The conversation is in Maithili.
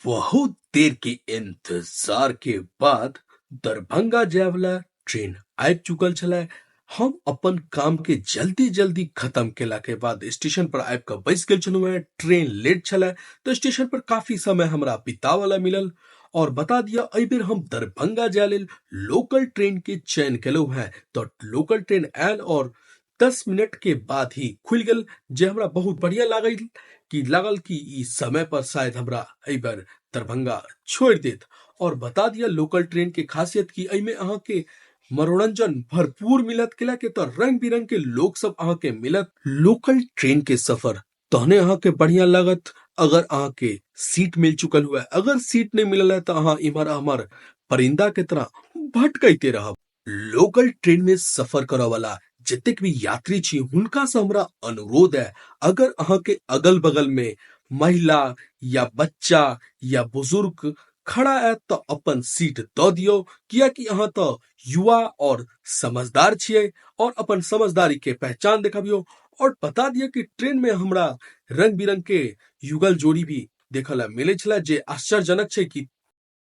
बहुत देर के इंतजार के बाद दरभंगा जाय वाला ट्रेन आबि चुकल छले। हम अपन काम के जल्दी जल्दी खत्म केला के बाद स्टेशन पर आबि के बैस गेल छलहुँ हें। ट्रेन लेट छले तो स्टेशन पर काफी समय हमरा बितावला मिलल। और बता दिया एहि बेर हम दरभंगा जाय लेल लोकल ट्रेन के चयन केलहुँ हें। तो लोकल ट्रेन आयल और 10 मिनट के बाद ही खुलि गेल, जे हमरा बहुत बढ़िया लागल कि लागल कि ई समय पर शायद हमरा एहि बेर दरभंगा छोड़ि देत। और बता दिया लोकल ट्रेन के खासियत कि एहिमे अहाँ के मनोरंजन भरपूर मिलत, कैला के तो रंग बिरंग के लोग सब अहाँ के मिलत। लोकल ट्रेन के सफर तहने अहाँ के बढ़िया लागत अगर अहाँ के सीट मिल चुकल हुए। अगर सीट नहीं मिलल है तो अहाँ इम्हर आम्हर परिंदा के तरह भटकैते रहब। लोकल ट्रेन में सफर करऽ वाला जतेक भी यात्री छी हुनका से हमरा अनुरोध है, अगर अहाँ के अगल बगल में महिला या बच्चा या बुजुर्ग खड़ा है तो अपन सीट दऽ दियौ, कियाकि अहाँ तो युवा और समझदार छियै और अपन समझदारी के पहचान देखबियौ। और बता दिअ कि ट्रेन में हमरा रंग बिरंग के युगल जोड़ी भी देखऽ ला मिलै छलै, जे आश्चर्यजनक छै कि